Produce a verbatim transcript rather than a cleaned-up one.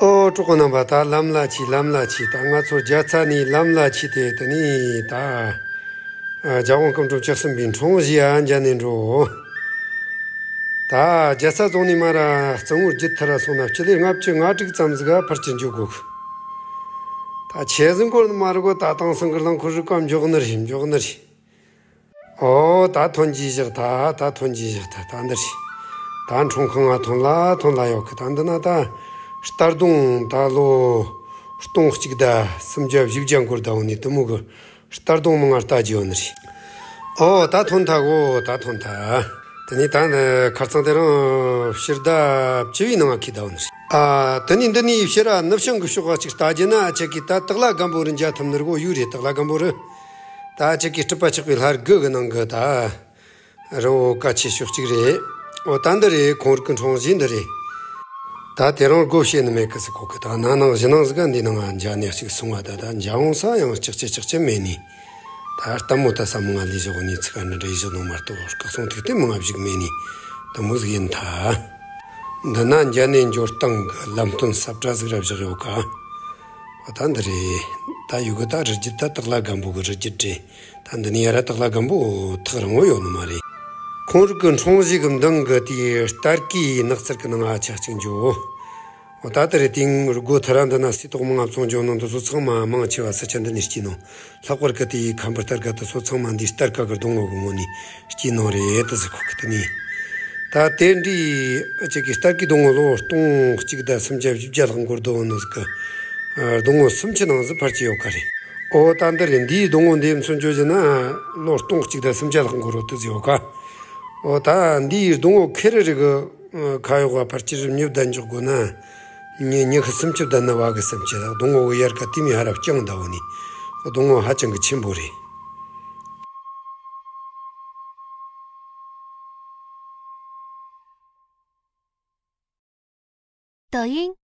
ཨོ། གྲོགས་པོ་རྣམ་པ། ད་ལམ་ལ་ཆས། ལམ་ལ་ཆས། ད་ང་ཚོ་རྒྱལ་ས་ནས་ལམ་ལ་ཆས་ཏེ། དེ་ནས་ད་ཨ་རྒྱལ་དབང་སྐུ་ཕྲེང་བཅུ་གསུམ་པའི་འཁྲུངས་གཞིས་ཨ་མཇལ་ནས་འགྲོ། ད་རྒྱལ་ས་རྫོང་ནས་མར་རྩེ་མོ་བརྒྱུད་མཐར་སོང་ན་སྤྱི་ལེ་ལྔ་བཅུ་ང་དྲུག་ཙམ་ཟིག་ག་ཕར་ཅིག་འགྱོ་དགོས་གི། ད་ཆེ་ཟིག་འགོར་ནི་མ་རེད་གོ། ད་དེང་སང་གི་རླངས་འཁོར་རིག་པ་མགྱོགས་ནི་རེད། མགྱོགས་ནི་རེད། ཨོ། ད་ཐོན་གྱི་བཞག་ད་ད་ཐོན་གྱི་བཞག་ད་ད་འདི་རེད། ད་འཁྲུངས་ཁང་ང་ཐོན་ལ་ཐོན་ལ་ཡོད་གི། ད་འདི་ན་ད་སྟར་སྡོང་ད་ལོ་སྟོང་གཅིག་དང་སུམ་བརྒྱ་བཞི་བརྒྱ་འགོར་ད་འོ་ནི་དུ་མོ་གི་སྟར་སྡོང་མང་ང་ལྟ་རྒྱུ་ཡོད་ནི་རེད། ཨོ། ད་ཐོན་ཐལ་གོ། ད་ཐོན་ཐལ། དེ་ནས་ད་ཁར་ཚང་དེ་རང་ཕྱི་ཟླ་བཅུ་བའི་ནང་ང་ཁི་ད་འོ་ནི་རེད། ཨ། དེ་ནས་འདི་ནས་ཕྱིར་ར་ནུབ་བྱང་གི་ཕྱོགས་གཅིག་ལྟ་རྒྱུ་ན་ཨ་ཅག་གི་ད་སྟག་ལྷ་སྒམ་པོ་རུ་མཇལ་ཐུབ་ནི་རེད་གོ། ཡུལ་རེད། སྟག་ལྷ་སྒམ་པོ་རུ། ད་ཨ་ཅག་གི་སྤྲུལ་པ་ཆགས་པའི་ལྷ་དགུ་གི་ནང་གི་ད་རི་བོ་གལ་ཆེ་ཤོས་གཅིག་རེད། འོ། ད་འདི་རེད། ཁོང་རིག་གི་འཁྲུངས་གཞིས་འདི་རེད། ད་དེ་རིང་སྒོ་ཕྱེ་ནི་མེད་གི་ཟེར་གོ་གི། ད་ན་ནིང་གཞེས་ནིང་ཟིག་ག་འདི་ནང་ང་མཇལ་ནས་གཅིག་སོང་བ། ད་ད་མཇལ་འོང་ས་ཡང་ལྕགས་ཀྱི་ལྕགས་ཀྱི་མེད་ནི། ད་ལྟད་མོ་ལྟ་ས་མང་ང་ལས་ཞོག་ནི་ཚིག་ག་འདྲ་འདྲ་ཡི་ཞོག་ནོ་མ་གཏོགས་སྐུ་སྲུང་ཐིག་དེ་མང་ང་བཞུགས་མེད་ནི་དུ་མོ་ཟིག་ཡིན་ཐལ། འདི་ན་མཇལ་ནས་འབྱོར་སྟངས་གི་ལམ་སྟོན་ས་བཀྲ་ཟིག་ར་བཞག་ཡོད་ཀ། འོ། ད་འདི་རེད། ད་ཡུལ་གི་ད་རི་རྒྱུད་ད་སྟག་ལྷ་སྒམ་པོ་གི་རི་རྒྱུད་རེད། ད་འདི་ནས་ཡར་ར་སྟག་ལྷ་སྒམ་པོ་ཐག་རིང་བོ་ཡོད་ནི་མ་རེད། ཁོང་རིག་གི་འཁྲུངས་གཞིས་གི་མདུན་གི་དེའི་སྟར་ཀའི་ནགས་ཚལ་གི་ནང་ང་ཆ་གཅིག་འགྱོ། འོ། ད་དེ་རེད། དེང་སྒོ་ཐ་ར་འདི་ན་སིལ་ཏོག་མང་ང་བཙོང་འཇོག་ནོ་འདི་ཚོ་ཚང་མ་མང་ཆེ་བ་ས་ཆ་འདི་ནས་སྐྱེས་ནོ། ལྷག་པར་གི་དེའི་ཁམ་བུ་སྟར་ཀ་དེ་ཚོ་ཚང་མ་འདི་སྟར་ཀ་གི་སྡོང་བོ་གི་ངོས་ནས་སྐྱེས་ནོ་རེད་དེ་ཟེར་གོ་གི། དེ་ནས་ད་དེ་འདྲའི་ཨ་ཅག་གི་སྟར་ཀའི་སྡོང་བོ་ལོ་སྟོང་གཅིག་དང་སུམ་བརྒྱ་བཞི་བརྒྱ་ལྷག་འགོར་དོ་ནོ་ཟིག་གི། ཨ། སྡོང་བོ་སུམ་ཅུ་ནང་ཟིག་ཕར་ཅིག་ཡོད་ཀ་རེད། འོ། ད་འདི་རེད། འདིའི་སྡོང་བོ་འདི་མཚོན་བརྗོད་བྱས་ན་ལོ་སྟོང་གཅིག་དང་སུམ་བརྒྱ་ལྷག་འགོར་རོ་དེ་ཟིག་ཡོད་ཀ། འོ། ད་འདིའི་སྡོང་བོ་ཁེར་རེ་རེ་གི་ཁ་གཡོག་པ་ཕར་ཅིག་རུ་མྱི་བདའ་འཇོག་དགོས་ན། མྱི་མྱི་ཁ་སུམ་ཅུ་བདའ་ན་བ་གི་སུམ་ཅུ་དང་། སྡོང་བོ་གི་ཡལ་ག་དེ་མོ་ཧ་ར་རྐྱང་ད་འོ་ནི། སྡོང་བོ་ཧ་ཅང་གི་ཆེན་པོ་རེད། 抖音